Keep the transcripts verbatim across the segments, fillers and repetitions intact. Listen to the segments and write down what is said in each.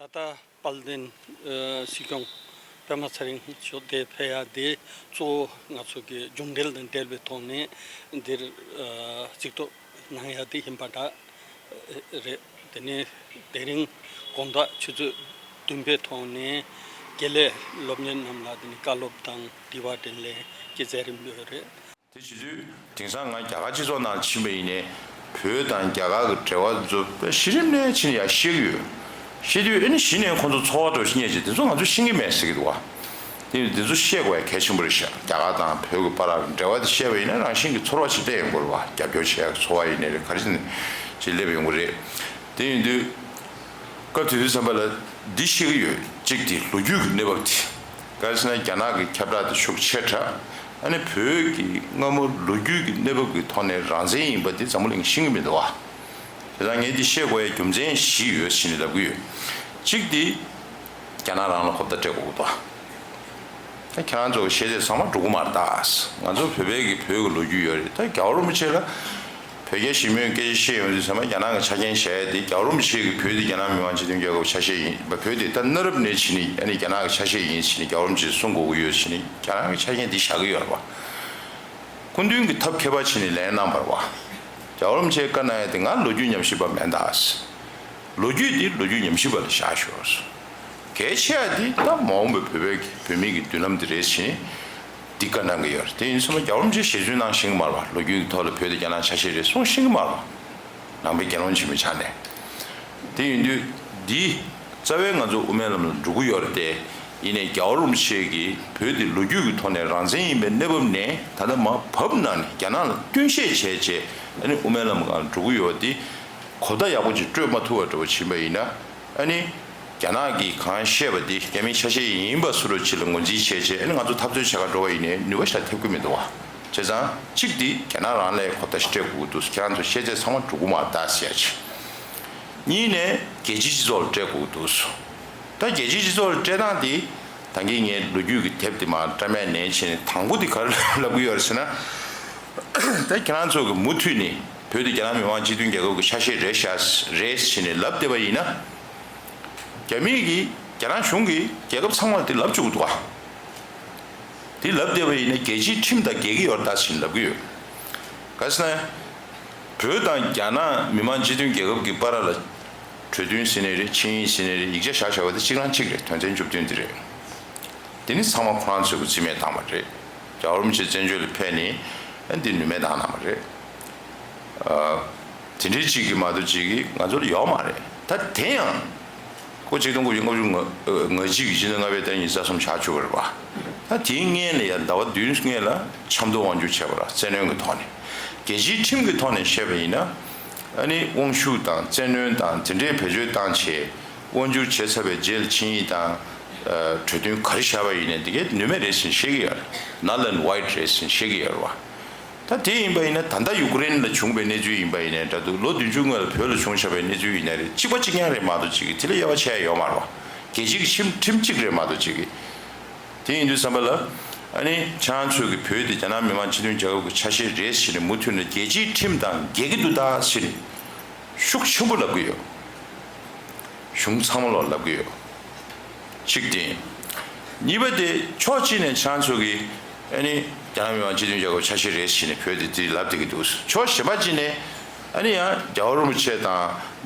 ད་དཔལ་ལྡན་ཨ་སྲིད་སྐྱོང་པད་མ་ཚེ་རིང་མཆོག་དེ་ཕེབས་ཡ་དེ་གཙོ་བོ་ང་ཚོ་གི་མཇུག་འབྲེལ་དང་འབྲེལ་བའི་ཐོག་ནས་འདིར་ཨ་གཟིགས་རྟོག་གནང་ཡ་དེ་ཡིན་པ་འདྲ་རེད། དེ་ནས་དེ་རིང་དགོང་དག་ཆུ་ཚོད་བདུན་པའི་ཐོག་ནས་དགེ་ལས་སློབ་གཉེར་རྣམས་ལ་དེ་ནས་བཀའ་སློབ་དང་དྲི་བ་དྲིས་ལན་གྱི་མཛད་རིམ་ཡོད་རེད། དེ་བྱེད་དུས་དེང་སང་ང་རྒྱ་གར་སྤྱི་ཚོགས་ནང་ཕྱིན་པ་ཡིན་ནའི་བོད་དང་རྒྱ་གར་གྱི་འབྲེལ་བ་ཚོ་གཞི་རིམ་ནས་ཕྱིན་ཡ་ཤེས་ཀྱི་ཡོད། ཤེས་དུས་ཨ་ནི་གཞི་ནས་ཁོང་ཚོ་ཚོར་བ་འདྲ་བོ་ཞིག་རྙེད་ཅིག་དེ་ཚོ་ང་ཚོ་ཤེས་ཀྱི་མེད་ཟེར་གྱི་འདུག་བ། དེ་དེ་ཚོ་ཤེས་དགོས་ཡ་གལ་ཆེན་པོ་རེད་ཤག་རྒྱ་གར་དང་བོད་ཀྱི་བར་ལ་འབྲེལ་བ་དེ་ཤེས་པ་ཡིན་ན་རང་བཞིན་གྱི་ཚོར་བ་ཞིག་སླེབས་ཡོང་གི་རེད་བ། རྒྱབ་སྐྱོར་བྱེད་ཡ་ཚོར་བ་ཡིན་ནའི་རེད། ག་རེ་ཞིག་སླེབས་ཡོང་གི་རེད། དེ་ཡིན་དུས། སྐབས་དེ་དུས་ཙམ་པ་ལ་འདི་ཤེས་ཀྱི་ཡོད། གཅིག་དེ་ལོ་རྒྱུས་ཀྱི་གནས་བབ་དེ། ག་རེ་ཟེར་ན་རྒྱ་ནག་གི་ཁྱབ་བསྒྲགས་དེ་ཤུགས་ཆེ་དྲགས། ཨ་ནི་བོད་ཀྱི་སྔ་མོ་ལོ་རྒྱུས་ཀྱི་གནས་བབ་ཀྱི་ཐོག་ནས་རང་བཙན་ཡིན་པ་འདི་འཛམ་བུ་གླིང་ཤེས་ཀྱི་མི་འདུག་བ། དེ་དང་ངས་འདི་ཤེས་དགོས་ཡའི་རྒྱུ་མཚན་བཞི་ཡོད་ཟེར་ནས་ལབ་ཀྱི་ཡོད། གཅིག་དེ་རྒྱ་ནག་རང་ལ་ཧོབ་ལྟ་སྤྲད་དགོས་ཀྱི་འདུག་བ། ད་ཁྱེད་རང་ཚོ་གི་བཤད་དེ་ཚང་མ་འགྲོ་གི་མ་རེད་ད། ང་ཚོ་བོད་པའི་གི་བོད་ཀྱི་ལོ་རྒྱུས་ཡོད་རེད། ད་རྒྱལ་བ་རིན་པོ་ཆེ་ལ་བོད་རྒྱ་ཞི་མོལ་སྐད་ཆ་བཤད་ཡོང་དུས་ཚང་མ་རྒྱ་ནག་གི་ཆ་རྐྱེན་བཞག་ཡ་དེ་རྒྱལ་བ་རིན་པོ་ཆེ་གི་བོད་དེ་རྒྱ་ནག་མི་དམངས་སྤྱི་མཐུན་རྒྱལ་ཁབ་ཆ་ཤས་ཡིན་པ། བོད་དེ་ད་གནའ་རབས་ནས་བྱས་ནས་ཨ་ནི་རྒྱ་ནག་གི་ཆ་ཤས་ཡིན་ཟེར་ནས་རྒྱལ་བ་རིན་པོ་ཆེས་གསུང་དགོས་ཀྱི་ཡོད་ཟེར་ནས་རྒྱ་ནག་གི་ཆ་རྐྱེན་དེ་བཞག་གི་ཡོད་རེད་པ། སྐུ་མདུན་གྱིས་ཐབས་མཁས་པ་བྱས་ནས་ལན་གནང་བ་རེད་པ། རྒྱལ་བ་རིན་པོ་ཆེས་བཀའ་གནང་ཡ་དེ་ང་ལོ་རྒྱུས་ཉམས་ཞིབ་པ་མིན་ད། ལོ་རྒྱུས་འདི་ལོ་རྒྱུས་ཉམས་ཞིབ་པ་ལ་བཞག་ཤོག། གལ་ཆེ་བ་འདི་ད་མ་འོངས་པའི་བོད་པའི་བོད་མི་གི་མདུན་ལམ་འདི་རེད་ཟེར་ནས་འདི་བཀའ་གནང་གི་ཡོད་རེད། དེ་ཡིན་ཙང་རྒྱལ་བ་རིན་པོ་ཆེས་ཞལ་རྫུན་གནང་ཤེས་ཀྱི་མ་རེད་པ། ལོ་རྒྱུས་ཀྱི་ཐོག་ལ་བོད་དེ་རྒྱ་ནག་ཆ་ཤས་རེད་གསུང་ཤེས་ཀྱི་མ་རེད་པ། ནང་པའི་དགེ་སློང་ཆེན་པོའི་ཆ་ནས། དེ་ཡིན་དུས་འདི་རྩ་བའི་ང་ཚོ་དབུ་མའི་ལམ་ལ་འགྲོ་གི་ཡོད་རེད་དེ། ཡིན་ནའི་རྒྱལ་བ་རིན་པོ་ཆེ་གིས་བོད་འདི་ལོ་རྒྱུས་ཀྱི་ཐོག་ནས་རང་བཙན་ཡིན་པའི་གནས་བབ་ནས་ད་ལྟ་མར་བབས་གནང་ནས་རྒྱ་ནག་ལ་བསྟུན་བཤད་བྱས་བྱས་ཨ་ནི་དབུ་མའི་ལམ་སྒང་ལ་འགྲོ་གི་ཡོད་པ་འདི་གོ་བརྡ་ཡག་པོ་ཅིག་སྤྲོད་མ་ཐུབ་པ་འདྲ་བོ་ཕྱིན་པ་ཡིན་ན། ཨ་ནི་རྒྱ་ནག་གིས་གང་བཤད་པ་འདི་རྒྱ་མིའི་ཆ་ཤས་ཡིན་པ་སུ་རུ་ཅིག་ལ་ངོས་འཛིན་བྱས་བྱས་ཨ་ནི་ང་ཚོ་འཐབ་རྩོད་བྱེད་ག་འགྲོ་བ་ཡིན་ནའི་ནུས་པ་ཞེ་དྲག་ཐེབས་ཀྱི་མི་འདུག་བ། བྱས་ཙང་གཅིག་འདི་རྒྱ་ནག་རང་ལ་གོ་བརྡ་ཞིག་སྤྲད་དགོས་ཀྱི་འདུག། ཁྱེད་རང་ཚོ་བཤད་ཚད་ཚང་མ་འགྲོ་གི་མ་རེད་ཟེར་ཡ་ཅིག། གཉིས་ནས་རྒྱལ་སྤྱིའི་སྤྱི་ཚོགས་ལ་སྤྲད་དགོས་ཀྱི་འདུག། ད་རྒྱལ་སྤྱིའི་སྤྱི་ཚོགས་ལ་སྤྲད་སྟངས་འདི་ད་གིན་ངས་ལོ་རྒྱུས་ཀྱི་དེབ་དེ་མར་བཀྲམ་ཡ་ནས་བྱས་ནས་དང་པོ་འདི་ག་རེ་ལབ་ཀྱི་ཡོད་རེད་ཟེར་ན། ད་ཁྱེད་རང་ཚོ་གིས་མུ་མཐུད་ནས་བོད་དེ་རྒྱ་ནག་མི་དམངས་སྤྱི་མཐུན་རྒྱལ་ཁབ་ཀྱི་ཆ་ཤས་རེད་ཤག་རེད་ཟེར་ནས་ལབ་བསྡད་པ་ཡིན་ན། རྒྱ་མི་གིས་རྒྱ་ནག་གཞུང་གིས་རྒྱལ་ཁབ་ཚང་མར་དེ་ལབ་བཅུག་འདུག་ག། དེ་ལབ་བསྡད་པ་ཡིན་ན་རྒྱལ་སྤྱིའི་ཁྲིམས་དང་འགལ་གྱི་ཡོད་རེད་ད་ཟེར་ལབ་ཀྱི་ཡོད། ག་ཟེར་ན། བོད་དང་རྒྱ་ནག་མི་དམངས་སྤྱི་མཐུན་རྒྱལ་ཁབ་ཀྱི་བར་ལ་གྲོས་མཐུན་ཟེར་ནའི་རེད། ཆིངས་ཡིག་ཟེར་ནའི་རེད། ཡིག་ཆ་བཞག་བཞག་པ་དེ་གཅིག་རང་གཅིག་རེད། དོན་ཚན་བཅུ་བདུན་དེ་རེད། དེ་ནི་ཚང་མ་ཁོ་རང་ཚོས་ཀྱི་རྩིས་མེད་བཏང་བ་རེད། རྒྱལ་བ་རིན་པོ་ཆེ་བཙན་བྱོལ་ལ་ཕེབས་ནས་ཨ་འདི་ནུས་མེད་བཏང་གནང་བ་རེད། ཨ། དེ་འདྲའི་གཅིག་གིས་མ་གཏོགས་གཅིག་གིས་ང་ཚོ་ལ་ཡོད་མ་རེད། ད་དེ་ཡང་ཁོ་ཆིག་སྟོང་དགུ་བརྒྱ་ལྔ་བཅུ་ང་ལྔ་གཅིག་གི་སྤྱི་ཟླ་ལྔ་པའི་ཟླ་ཉི་ཤུ་རྩ་གསུམ་ཆགས་བཅུག་པ་རེད་པ། ད་དེའི་སྔོན་ལ་ཡང་ཟླ་བ་བདུན་སྔོན་ལ་ཆབ་མདོ་དབང་བསྒྱུར་བྱས་པ་རེད། བཙན་གནོན་གྱི་ཐོག་ནས། རྒྱལ་སྤྱིའི་ཁྲིམས་ཀྱི་ཐོག་ནས་བཤད་པ་ཡིན་ན། ཨ་ནི་དབང་ཤུགས་དང་བཙན་གནོན་དང་དེ་འདྲའི་བེད་སྤྱོད་བཏང་བྱས་དབང་བསྒྱུར་བྱས་ཚར་བའི་རྗེས་ལ་ཆིངས་ཡིག་དང་། ཨ། གྲོས་མཐུན་ག་རེ་བཞག་པ་ཡིན་ནའི་དེ་གས་ནུས་མེད་རེད་ཟེར་བཤད་ཀྱི་ཡོད་རེད། Null and void རེད་ཟེར་བཤད་ཀྱི་ཡོད་རེད་པ། ད་དེ་ཡིན་པ་ཡིན་ན་ད་ལྟ་ཡུ་ཀེ་རེན་ལ་བྱུང་བའི་གནས་ཚུལ་ཡིན་པ་ཡིན་ནའི་འདྲ་འདུག། ལོ་བདུན་ཅུ་སྔོན་ལ་བོད་ལ་བྱུང་བཞག་པའི་གནས་ཚུལ་ཡིན་ནའི་རེད། གཅིག་པ་གཅིག་རྐྱང་རེད་མ་གཏོགས་གཅིག་གིས་དེ་ལས་དབྱེ་བ་ཕྱེ་ཡ་ཡོད་མ་རེད་པ། རྒྱལ་སྤྱིའི་ཁྲིམས་ཁྲིམས་གཅིག་རེད་མ་གཏོགས་གཅིག་གིས། དེ་ཡིན་དུས་ཙམ་པ་ལ་ཨ་ནི་ཁྱེད་རང་ཚོས་ཀྱི་བོད་དེ་རྒྱ་ནག་མི་དམངས་སྤྱི་མཐུན་རྒྱལ་ཁབ་ཀྱི་ཆ་ཤས་རེད་ཟེར་ནས་མུ་མཐུད་ནས་རྒྱལ་སྤྱིའི་ཁྲིམས་དང་འགལ་གྱི་འདུག་ད་ཟེར་ནས་ཤུགས་ཆེན་པོ་ལབ་ཀྱི་ཡོད། གཞུང་ཚང་མ་ལོག་ལབ་ཀྱི་ཡོད། གཅིག་དེ། གཉིས་པ་དེ་ཕྱོགས་གཅིག་ནས་ཁྱེད་རང་ཚོ་གིས་ཨ་ནི་རྒྱ་ནག་མི་དམངས་སྤྱི་མཐུན་རྒྱལ་ཁབ་ཆ་ཤས་རེད་ཟེར་ནས་བོད་དེ་དེ་ལབ་བསྡད་ཀྱི་འདུག། ཕྱོགས་གཞན་པ་གཅིག་ནས་ཨ་ནི་ཡང་རྒྱལ་བ་རིན་པོ་ཆེ་དང་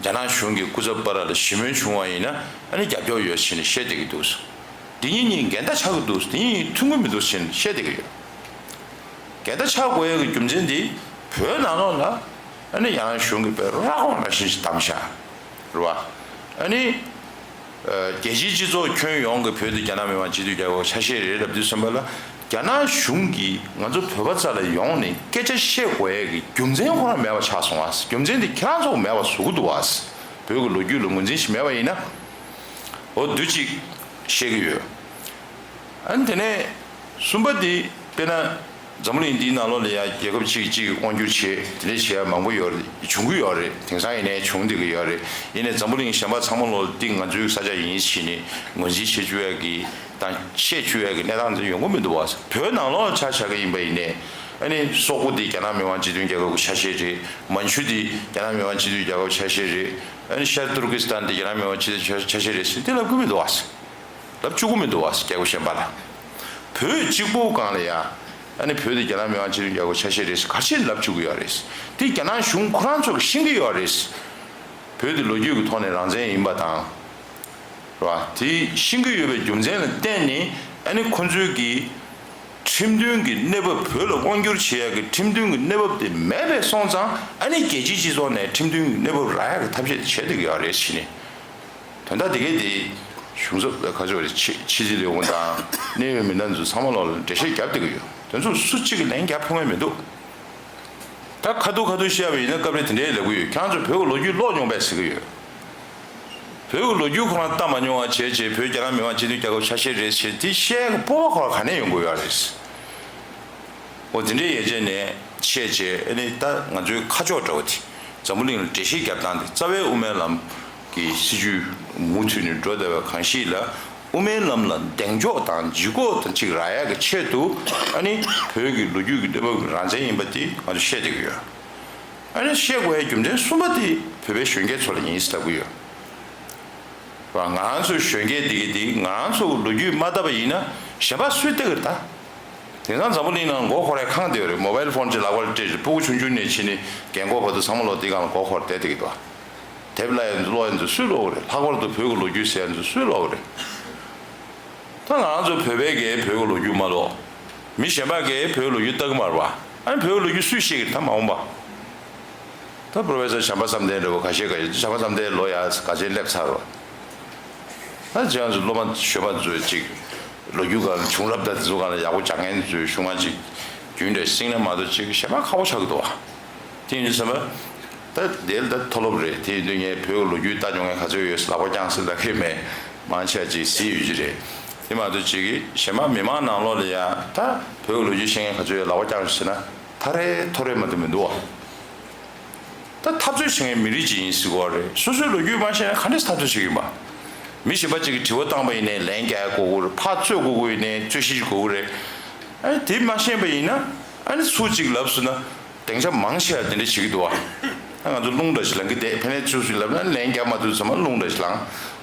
རྒྱ་ནག་གཞུང་གི་སྐུ་ཚབ་བར་ལ་ཞི་མོལ་བྱུང་བ་ཡིན་ན་ཨ་ནི་རྒྱབ་སྐྱོར་ཡོད་ཟེར་ནས་བཤད་བསྡད་ཀྱི་འདུག། འདི་གཉིས་གཉིས་འགལ་ཟླ་ཆགས་ཀྱི་འདུག། འདི་གཉིས་མཐུན་གྱི་མི་འདུག་ཟེར་ནས་བཤད་བསྡད་ཀྱི་ཡོད། འགལ་ཟླ་ཆགས་དགོས་ཡག་གི་རྒྱུ་མཚན་འདི་བོད་ནང་ལོགས་ལ་ཨ་ནི་རྒྱ་ནག་གཞུང་གིས་དཔེ་ར་བ་ར་བཞིན་ཞིག་བདམས་ཤག་རེད་བ། ཨ་ནི་ཨ་རྒྱལ་སྤྱིའི་སྤྱི་ཚོགས་ཁྱོན་ཡོངས་ཀྱི་བོད་དེ་རྒྱ་ནག་མི་དམངས་སྤྱི་མཐུན་རྒྱལ་ཁབ་ཆ་ཤས་རེད་ལབ་དུས་ཙམ་པ་ལ་རྒྱ་ནག་གཞུང་གིས་ང་ཚོ་བོད་པ་རྩ་ལ་ཡོང་ནས་སྐད་ཆ་བཤད་དགོས་ཡག་གི་རྒྱུ་མཚན་ཁོ་རང་མེད་པ་ཆགས་སོང་བ། རྒྱུ་མཚན་དེ་ཁྱེད་རང་ཚོ་མེད་པ་བཟོ་གི་འདུག་བ། བོད་ཀྱི་ལོ་རྒྱུས་ལ་ངོས་འཛིན་ཞིག་མེད་པ་ཡིན་ན། འོ་འདུག་ཅིག་བཤད་ཀྱི་ཡོད། ཨ་ནི་དེ་ནས་གསུམ་པ་དེ་དཔེར་ན་འཛམ་བུ་གླིང་འདིའི་ནང་ལོགས་ལ་ཡང་རྒྱལ་ཁབ་གཅིག་གིས་གཅིག་གི་དབང་བསྒྱུར་བྱེད་དེ་འདྲ་བྱེད་ཡ་མང་པོ་ཡོད་རེད། བྱུང་གི་ཡོད་རེད། དེང་སང་ཡིན་ནའི་བྱུང་བསྡད་ཀྱི་ཡོད་རེད། ཡིན་ནའི་འཛམ་བུ་གླིང་གཞན་པ་ཚང་མ་ལོགས་འདི་ང་ཚོའི་ས་ཆ་ཡིན་ཟེར་ནས་ངོས་འཛིན་བྱེད་བཅུག་ཡ་གི་དང་བཤད་བཅུག་ཡ་གི་གནས་སྟངས་འདི་ཡོང་གི་མི་འདུག་བ། བོད་ནང་ལོགས་ལ་ཆ་བཞག་གི་ཡིན་པ་ཡིན་ནའི་ ཨ་ནི་སོག་པོ་དེ་རྒྱ་ནག་མི་དམངས་སྤྱི་མཐུན་རྒྱལ་ཁབ་ཀྱི་ཆ་ཤས་རེད། མན་ཇུ་དེ་རྒྱ་ནག་མི་དམངས་སྤྱི་མཐུན་རྒྱལ་ཁབ་ཆ་ཤས་རེད། ཨ་ནི་ཤར་ཏུར་ཀི་སི་ཐན་དེ་རྒྱ་ནག་མི་དམངས་སྤྱི་མཐུན་ཆ་ཤས་རེད་ཟེར་དེ་ལབ་དགོས་མི་འདུག་བ། ལབ་བཅུག་གི་མི་འདུག་བ། རྒྱལ་ཁབ་གཞན་པ་ལ། བོད་གཅིག་པོ་སྒང་ལ་ཡ། ཨ་ནི་བོད་དེ་རྒྱ་ནག་མི་དམངས་སྤྱི་མཐུན་རྒྱལ་ཁབ་ཆ་ཤས་རེད་ཟེར་ག་ཚོད་ལབ་བཅུག་གི་ཡོད་རེད། དེ་རྒྱ་ནག་གཞུང་ཁོ་རང་ཚོ་གིས་ཤེས་ཀྱི་ཡོད་རེད། བོད་དེ་ལོ་རྒྱུས་ཀྱི་ཐོག་ནས་རང་བཙན་ཡིན་པ་དང་། རེད་བ། དེ་ཤེས་ཀྱི་ཡོད་པའི་རྒྱུ་མཚན་ལ་བརྟེན་ནས་ཨ་ནི་ཁོ་ཚོས་ཀྱི་ཁྲིམས་མཐུན་གྱི་གནས་བབ། བོད་ལ་དབང་བསྒྱུར་བྱེད་ཡག་གི་ཁྲིམས་མཐུན་གྱི་གནས་བབ་དེ་མེད་པའི་སོང་ཙང་ཨ་ནི་རྒྱལ་སྤྱིའི་སྤྱི་ཚོགས་ནས་ཁྲིམས་མཐུན་གྱི་གནས་བབ་རག་ཡག་གི་ཐབས་ཤེས་དེ་བྱེད་བསྡད་ཀྱི་ཡོད་རེད་ཟེར་ནས། དོན་དག་དེ་གས་དེ་གཞུང་ཚབ་ག་ཚོད་རེད། ཕྱི་ཕྱི་དྲིལ་ལས་ཁུངས་དང་གནད་ཡོད་མི་སྣ་ཚོ་ཚང་མ་ལོག་ལ་འགྲེལ་བཤད་རྒྱབ་བསྡད་ཀྱི་ཡོད། དེ་ཚོ་སུ་གཅིག་གིས་ལན་རྒྱབ་ཕོད་མཁན་མི་འདུག་ད་ཁ་ཐུག་ཁ་ཐུག་བཤད་པ་ཡིན་ན་སྐབས་རེ་དེ་འདྲའི་ལབ་ཀྱི་ཡོད། ཁྱེད་རང་ཚོ་བོད་ཀྱི་ལོ་རྒྱུས་ཀློག་མྱོང་པས་ཟེར་གྱི་ཡོད། བོད་ཀྱི་ལོ་རྒྱུས་ཁོ་རང་ལྟ་མ་མྱོང་བ་བྱས་བྱས་བོད་རྒྱ་ནག་མི་དམངས་སྤྱི་མཐུན་རྒྱལ་ཁབ་ཆ་ཤས་རེད་ཟེར་དེ་བཤད་ཀྱི་སྤོབས་པ་ཁོ་རང་ག་ནས་ཡོང་དགོས་ཡོད་རེད། འོ་དེ་འདྲའི་ཡན་ཆད་ནས་བཤད་བྱས། ཨ་ནི་ད་ང་ཚོའི་ཁ་ཕྱོགས་འདྲ་བོ་དེ་འཛམ་བུ་གླིང་ལ་འགྲེལ་བཤད་རྒྱབ་སྟངས་དེ་རྩ་བའི་དབུ་མའི་ལམ་གྱི་སྲིད་བྱུས་མུ་མཐུད་ནས་འགྲོ་བསྡད་པ་གང་ཞིག་ལ། དབུ་མའི་ལམ་ལ་གདེང་འཇོག་དང་ལྗིད་ཁོག་དང་ཅིག་རག་ཡག་གི་ཆེད་དུ། ཨ་ནི་བོད་ཀྱི་ལོ་རྒྱུས་ཀྱི་གནས་བབ་ཀྱི་རང་བཙན་ཡིན་པ་དེ་ང་ཚོ་བཤད་བསྡད་ཀྱི་ཡོད། ཨ་ནི་བཤད་དགོས་ཡའི་རྒྱུ་མཚན་གསུམ་པ་དེ་བོད་པའི་གཞོན་སྐྱེས་ཚོ་ལ་ཡིན་ཟེར་ལབ་ཀྱི་ཡོད། ང་ཚོའི་གཞོན་སྐྱེས་འདི་གི་འདི་ང་ཚོ་ལོ་རྒྱུས་མ་བལྟས་པ་ཡིན་ན་གཞན་པ་སུས་བལྟ་གི་རེད་ད། དེང་སང་འཛམ་བུ་གླིང་ནང་མགོ་འཁོར་ཡ་གང་དེ་ཡོད་རེད། མོ་བལ་ཕོན་ཅིག་ལག་པར་སྤྲད་རེད། སྤུ་གུ་ཆུང་ཆུང་ནས་ཕྱིན་ནས་རྒན་གོག་བར་དུ་ཚང་མ་ལོག་འདི་སྒང་ལ་མགོ་འཁོར་བསྡད་བསྡད་ཀྱི་འདུག་དེབ་ལ་ཡང་ཀློག་ཡ་ཚོ་སུས་ཀློག་གི་རེད། ལྷག་པར་དུ་བོད་ཀྱི་ལོ་རྒྱུས་ཟེར་ཡ་ཚོ་སུས་ཀློག་གི་རེད། ད་ང་རང་ཚོ་བོད་པའི་གིས་བོད་ཀྱི་ལོ་རྒྱུས་མ་ཀློག་མི་གཞན་པ་གིས་བོད་ཀྱི་ལོ་རྒྱུས་ལྟ་གི་མ་རེད་པ། ཨ་ནི་བོད་ཀྱི་ལོ་རྒྱུས་སུས་ཤེས་ཀྱི་རེད་ད་མ་འོངས་པ། ད་པོ་རོ་ཕེ་སར་བྱམས་པ་བསམ་གཏན་འདྲ་བོ་ཁ་ཤས་ཀྱིས་བྱམས་པ་བསམ་གཏན་ལོ་ཡ་ག་ཚོད་སླེབས་ཚར་བ། ད་ཁྱེད་རང་ཚོ་སློབ་མ་གཞོན་པ་ཚོས་ཅིག་ལོ་རྒྱུས་སྒང་བྱུང་རབས་དང་དེ་ཚོ་སྒང་ལ་ཡག་པོ་སྦྱང་མཁན་ཚོས་གཞུང་མ་ཅིག་རྒྱུན་འདྲ་བསྲིངས་ན་མ་གཏོགས་ཅིག་གཞན་པ་ཁག་པོ་ཆགས་ཀྱི་འདུག་བ། དེ་ཡིན་དུས་ཙམ་པ། ད་དེ་ལ་ད་མཐོ་སློབ་རེད། དེ་ཡིན་དུས་ངས་བོད་ཀྱི་ལོ་རྒྱུས་ལྟ་མྱོང་མཁན་ག་ཚོད་ཡོད་ཟེར་ལག་པ་བརྐྱངས་ཟེར་ལབ་ཀྱི་མེད། མང་ཆེ་བ་ཅིག་གཟིགས་ཡོད་ཀྱི་རེད། དེ་མ་གཏོགས་ཅིག་གིས་གཞན་པ་མི་མང་ནང་ལོགས་ལ་ཡ་ད་བོད་ཀྱི་ལོ་རྒྱུས་ཤེས་མཁན་ག་ཚོད་ཡོད་ལག་པ་བརྐྱངས་ཟེར་ན་ཐ་རེ་ཐོ་རེ་མ་གཏོགས་མི་འདུག་བ། ད་འཐབ་རྩོད་བྱེད་མཁན་མི་རིགས་ཅིག་ཡིན་ཟེར་གྱི་ཡོད་རེད། སོ་སོའི་ལོ་རྒྱུས་མ་ཤེས་ན་ག་འདྲས་འཐབ་རྩོད་བྱེད་ཀྱི་ཡིན་པ། མི་གཞན་པ་ཅིག་གིས་དྲི་བ་བཏང་པ་ཡིན་ནའི་ལན་རྒྱག་དགོས་ཀྱི་རེད། ཕར་རྩོད་དགོས་ཀྱི་ཡིན་ནའི་རྩོད་གཞི་ཅིག་དགོས་ཀྱི་རེད། ཨ་ནི་དེ་མ་ཤེས་པ་ཡིན་ན་ཨ་ནི་སུ་གཅིག་ལབ་སོང་ན་སྡིངས་ཆ་མང་ཆེ་བ་དེ་འདྲ་བྱེད་ཀྱི་འདུག་བ། ཨ་ང་ཚོ་རླུང་འདྲ་ཞིག་ལངས་ཀྱི་བསྡད། ཕན་ནས་ཚུར་ཞིག་ལབ་ན་ལན་རྒྱག་མ་ཐུབ་ཙམ་པ་རླུང་འདྲ་ཞིག་ལངས།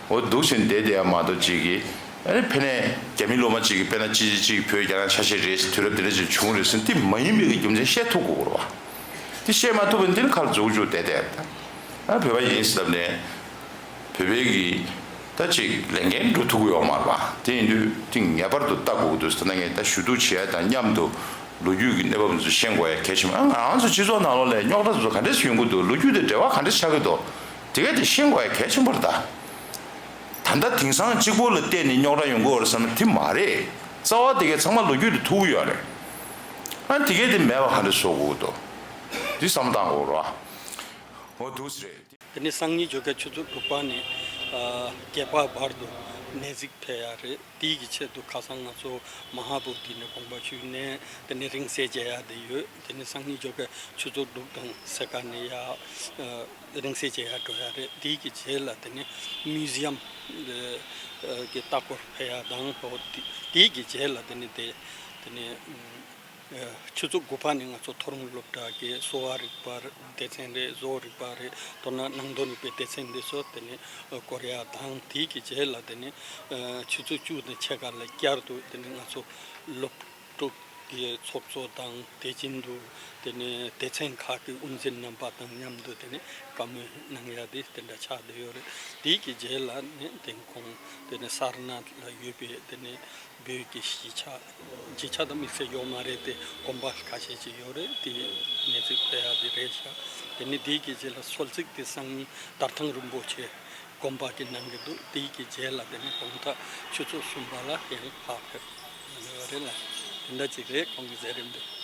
འོ་འདུག་བྱས་བསྡད་བསྡད་ཡ་མ་གཏོགས་ཅིག་གིས་ཨ་ནི་ཕན་ནས་རྒྱ་མི་སློབ་མ་ཅིག་གིས་དཔེར་ན་ཅི་ཅི་ཅིག་བོད་རྒྱ་ནག་ཆ་ཤས་རེད་ཟེར། དུས་རབས་དེ་འདྲ་ཅིག་བྱུང་རེད་ཟེར་ན་དེ་མ་ཡིན་པའི་གི་རྒྱུ་མཚན་བཤད་ཐུབ་དགོས་རེད་བ། དེ་བཤད་མ་ཐུབ་པ་ཡིན་དུས་ཁ་ལ་མཛུབ་གུ་བཅུག་བསྡད་བསྡད། ཨ་བོད་པ་ཡིན་ཟེར་ལབ་ནས་བོད་པའི་གི་ད་ཅིག་ལས་འགན་འགྲོ་ཐུབ་ཀྱི་ཡོད་མ་རེད་པ། དེ་ཡིན་དུས་དེ་ངེས་པར་དུ་ལྟ་དགོས་ཀྱི་འདུག་ཟེར་ན། ངས་ད་ཞུ་གཏུག་བྱེད་ཡ་དང་མཉམ་དུ་ལོ་རྒྱུས་ཀྱི་གནས་བབ་འདི་ཚོ་ཤེས་དགོས་ཡ་གལ་ཆེན་པོ། ཨ་ང་རང་ཚོ་སྤྱི་ཚོགས་ནང་ལོགས་ལ་རྙོག་དྲ་འདི་ཚོ་ག་འདྲས་སེ་ཡོང་གི་འདུག་ལོ་རྒྱུས་དེ་འབྲེལ་བ་ག་འདྲས་ཆགས་ཀྱི་འདུག་དེ་གས་དེ་ཤེས་དགོས་ཡ་གལ་ཆེན་པོ་རེད་ད། ད་ལྟ་དེང་སང་གཅིག་པོ་ལ་བལྟས་ནས་རྙོག་དྲ་ཡོང་གི་ཡོད་རེད་བསམ་ན་དེ་མ་རེད། རྩ་བ་དེ་གས་ཚང་མ་ལོ་རྒྱུས་དེ་ཐུག་གི་ཡོད་རེད། ཨ་དེ་གས་དེ་མེད་པ་ག་འདྲས་བཟོ་དགོས་ཀྱི་འདུག་འདི་བསམ་བློ་བཏང་དགོས་རེད་བ། འོ་འདུག་སེ་རེད། དེ་ནས་སང་ཉིན་ཇོ་ཁ་ཆུ་ཚོད་དྲུག་པ་ནས་ཨ་བརྒྱད་པ་བར་དུ་གནས་གཟིགས་ཕེབས་ཡ་རེད། དེའི་གི་ཆེད་དུ་ཁ་སང་ང་ཚོ་མ་ཧཱ་བོ་དྷི་ནས་དགོངས་པ་ཞུས་ནས་དེ་ནས་རིང་བསྲེལ་རྒྱག་ཡ་དེ་ཡོད། དེ་ནས་སང་ཉིན་ཇོ་ཁ་ཆུ་ཚོད་དྲུག་དང་ཕྱེད་ཀ་ནས་ཡ་ཨ་རིང་བསྲེལ་རྒྱག་ཡ་འགྲོ་ཡ་རེད། དེའི་གི་རྗེས་ལ་དེ་ནས་མིའུ་ཛི་ཡམ་གི་ལྟ་སྐོར་ཕེབས་ཡ་དང་། འོ་དེ་དེའི་གི་རྗེས་ལ་དེ་ནས་དེ་དེ་ནས་ཨ་ཆུ་ཚོད་དགུ་པ་ནས་ང་ཚོ་མཐོ་རིམ་སློབ་གྲྭ་གི་གསོ་བ་རིག་པ་སྡེ་ཚན་རེད། བཟོ་རིག་པ་རེད། མདོར་ན་ནང་དོན་རིག་པའི་སྡེ་ཚན་འདི་ཚོ་དེ་ནས་སྐོར་ཡ་དང་། དེའི་གི་རྗེས་ལ་དེ་ནས་ཆུ་ཚོད་བཅུ་དང་ཕྱེད་ཀ་ལ་བསྐྱར་དུ་དེ་ནས་ང་ཚོ་སློབ་ཕྲུག་གི་ཚོགས་གཙོ་དང་དེ་བཞིན་དུ་དེ་ནས་སྡེ་ཚན་ཁག་གི་དབུ་འཛིན་རྣམ་པ་དང་མཉམ་དུ་དེ་ནས་བཀའ་མོལ་གནང་ཡ་དེ་དེ་འདྲ་ཆགས་བསྡད་ཡོད་རེད། དེའི་གི་རྗེས་ལ་ནི་དེ་ཁོང་དེ་ནས་སར་ནཱཐ་ལ་ཡོད་པའི་དེ་ནས་བོད་ཀྱི་གཞིས་ཆགས། གཞིས་ཆགས་དང་དམིགས་བསལ་ཡོད་མ་རེད་དེ། དགོན་པ་ཁ་ཤས་ཅིག་ཡོད་རེད། དེ་གནས་གཟིགས་ཕེབས་ཡ་དེ་རེད་ཤག་དེ་ནས་དེའི་གི་རྗེས་ལ་གསོལ་ཚིགས་དེ་སང་ཉིན་དར་ཐང་རིན་པོ་ཆེ་དགོན་པ་གི་གནང་གི་འདུག་དེའི་གི་རྗེས་ལ་དེ་ནས་དགོང་དག་ཆུ་ཚོད་གསུམ་པ་ལ་ཡང་ཕར་ཕེབས་ཡོད་རེད་ལ། དེ་འདྲ་ཅིག་རེད། ཁོང་གི་མཛད་རིམ་དེ།